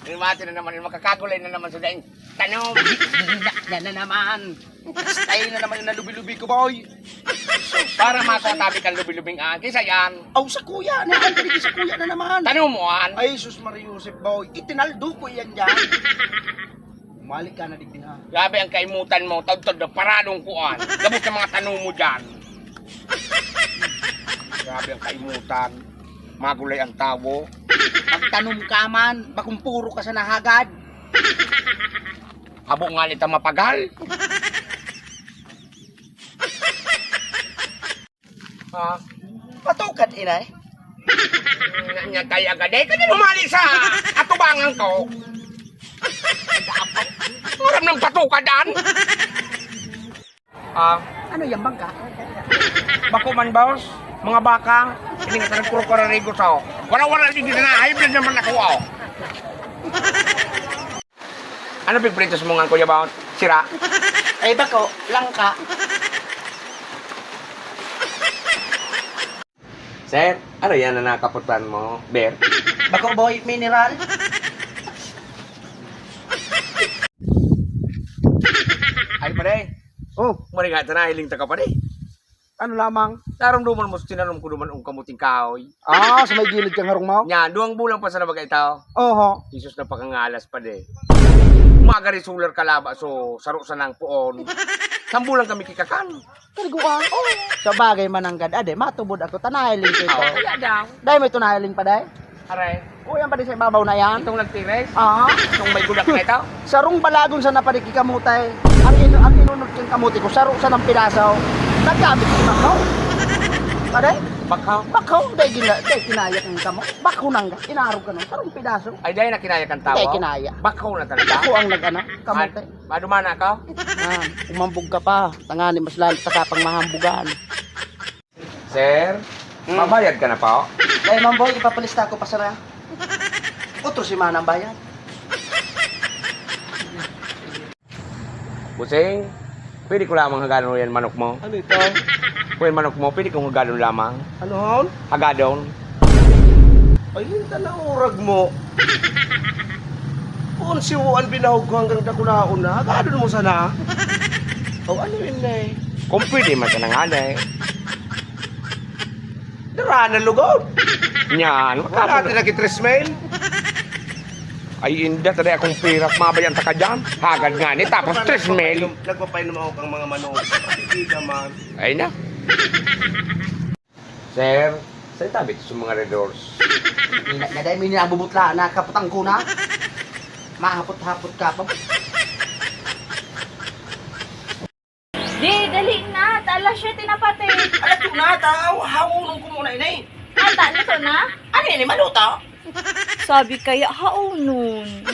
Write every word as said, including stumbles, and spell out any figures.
Rimate na naman, makakagulay na naman sa daing tanom. Yan na naman. Style na naman yung nalubi-lubi ko, boy. Para masatabi kang lubi-lubing akin, sa yan. Aw, sa kuya na, ang galing sa kuya na naman. Tanom mo, an? Ay, sus, Maria Joseph, boy. Itinaldo ko yan dyan. Umalik ka na digdi, ha? Grabe ang kaimutan mo, taudtaod na paradong kuan. Gabos ng mga tanom mo dyan. Grabe ang kaimutan. Magulay ang tawo. Pagtanom ka man, bakong puro ka sa nahagad. Habo nga nita mapagal. Ah, patukad, inay. Nya, nya, tayo agad eh. Kaya lumali sa atubangan ko. Maram ng patukadan. Ah, ano yan, bangka? Bako man, boss. Mga baka, hindi nga tanong kuro-kuro rigo sa, oh. Wala-wala din na, hybrid naman ako, oh. Ano pigpritos mo nga, Kuya Bawt? Sira? Ay, bako, langka. Sir, ano yan na nakaputan mo? Beer? Bako, boy, mineral. Ay, pare. Oh. Marigat na, hiling ta ka, pare. Ano lamang? Naramdaman mo sa tinanom ko duman ang kamuting kahoy. Ah, sa may gilid kang harong mo? Yan, duwang bulan pa sa nabaga ito. Oho. Jesus, napakangalas pa de. Magari solar kalaba, so saro sa nang puon. Sambulan kami kikakan. Kaliguan. Oh. Sa bagay mananggad, ade, matubod ako, tanahiling ko ito. Oh, kaya daw. Dahil may tunahiling pa, day? Aray. Kuya, pati sa ibabaw na yan? Itong nagtires? Ah. Itong may gudak na ito? Sarong balagon sa napadi ki kamutay. Ang ino-, ang inunod kang kamuti ko, saro sa nang piraso. Naggamit si Makaw. Pare? Bakaw? Bakaw, dahil gina-, dahil kinaya kang kamo. Bakaw nang ga-, inarog ka nun. Sarong piraso. Ay, dahil na kinaya kang tawo? Dahil kinaya. Bakaw na talaga? Bakaw ang nag-ano, kamuti. An-, madumana ka? Ah, umambog ka pa. Tangani, mas lalo ta ka pang mahambugan. Sir, hmm, mabayad ka na po? Dai man, boy, ipapalista ko pa sana. Otro semana ang bayad. Bossing, pwede ko lamang hagadon yan manok mo? Ano ito? Kung yan manok mo, pwede kong hagadon lamang. Ano hon? Hagadon. Ay, hinta na urag mo. Kung siwo ang binahog ko hanggang dakulaon na, hagadon mo sana. O, ano yun, eh? Kung pwede man sana nga, eh. Dara na lugod. Yan, wala makapag- na ki tres mil. Ay, inda, taday akong pirak, mabayan ta ka dyan. Hagad nga ni, tapos tres mil. Nagpapainom ako kang mga manok. Hindi naman. Ay na. Sir, sa itabi sa mga Red Horse. Ina, gaday mo ini ang bubutla na kaputang ko na. Mahapot-hapot ka pa. Di, dali na. Alas siyete na pati. Alas na, tao. Hawon ko muna ini. Ata, luto na? Ano ini, maluto? Sabi kaya, haunon.